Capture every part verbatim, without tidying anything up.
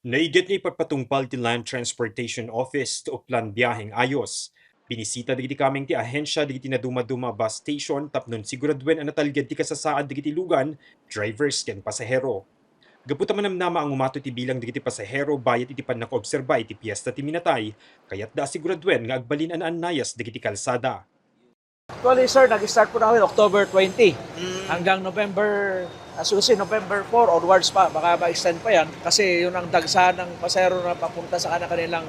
Naiget nga ipatpatungpal ti Land Transportation Office ti uplan biaheng ayos. Binisita dagiti kameng ti ahensia dagiti nadumaduma a bus station tapno siguraduen a natalged ti kasasaad dagiti lugan, drivers ken pasahero. Gapu ta manamnama a ngumato ti bilang dagiti pasahero bayat iti pannakaobserba iti Piesta ti Minatay, kayatda a siguraduen nga agbalin a naannayas dagiti kalsada. Actually, sir, nag-start po namin October twenty hanggang November, as you see, November four onwards pa, baka ma-extend pa yan kasi yun ang dagsa ng pasahero na papunta sa kanilang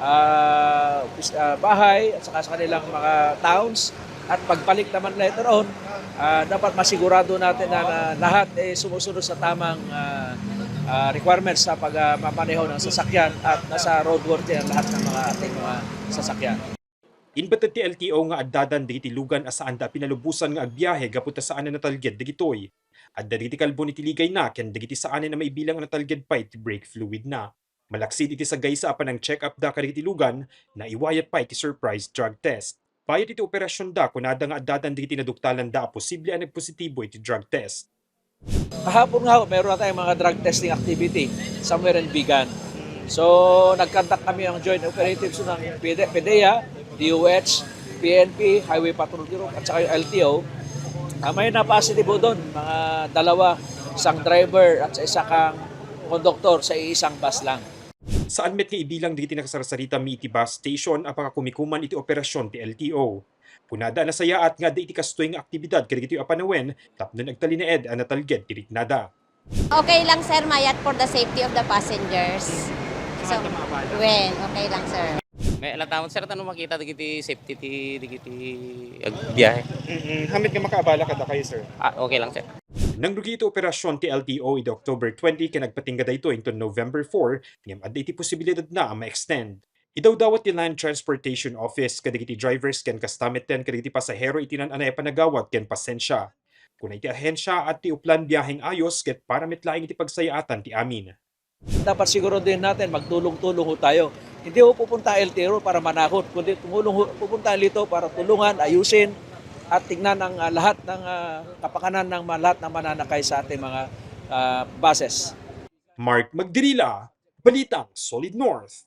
ah, bis- ah, bahay at saka sa kanilang mga towns. At pagbalik naman later on, ah, dapat masigurado natin na, na lahat ay sumusunod sa tamang ah, ah, requirements sa pagmamaneho ng sasakyan at nasa roadworthy ang lahat ng mga ating mga sasakyan. Inbated ti L T O nga addadan dagiti lugan a saanda a pinalubosan nga agbiahe gapu ta saan a natalged dagitoy. Adda dagiti kalbon iti ligayna ken dagiti saanen a maibilang a natalged pay ti brake fluidna. Malaksid iti sagaysa a panang-check-upda kadagiti lugan, naiwayat pay ti surprise drug test. Bayat iti operasionda, kunada nga addadan dagiti naduktalanda a posible a nagpositibo iti drug test. Kahapon nga ho, meron na tayong mga drug testing activity somewhere in Vigan. So, nag-conduct kami ng joint operatives ng PDEA, DOH, PNP, Highway Patrol Group, at saka yung L T O. Ah, may na-positive doon, mga dalawa, isang driver at sa isa kang konduktor sa iisang bus lang. Saan met nga ibilang dagiti nakasarsarita mi iti bus station a pakakumikuman iti operasyon ti L T O. Kunada a nasayaat nga adda iti kastoy nga aktibidad kadagitoy a panawen tapno agtalinaed a natalged ti riknada. Okay lang, sir, mayat for the safety of the passengers. So, well, okay lang, sir. May alataon, sir, ta no makita dagiti safety ti dagiti agbiyahe. Mm-mm. Hamet nga makaabala kadakayo, sir. Ah, okay lang, sir. Nangrugi iti operasyon ti L T O idi October twenty ken agpatingga daytoy inton November four ngem adda iti posibilidadna a ma-extend. Idawdawat ti Land Transportation Office kadagiti drivers ken kasta metten kadagiti pasahero iti naan-anay a panagawat ken pasensia. Kuna iti ahensia, adda ti uplan biaheng ayos ket para met laeng iti pagsayaatan ti amin. Dapat siguro din natin magtulong-tulong ho tayo. Hindi ho pupunta L T O para manakot, kundi tumulong ho, pupunta dito para tulungan, ayusin, at tignan ang ah, lahat ng ah, kapakanan ng ma- lahat ng mananakay sa ating mga ah, buses. Mark Magdirila, Balitang Solid North.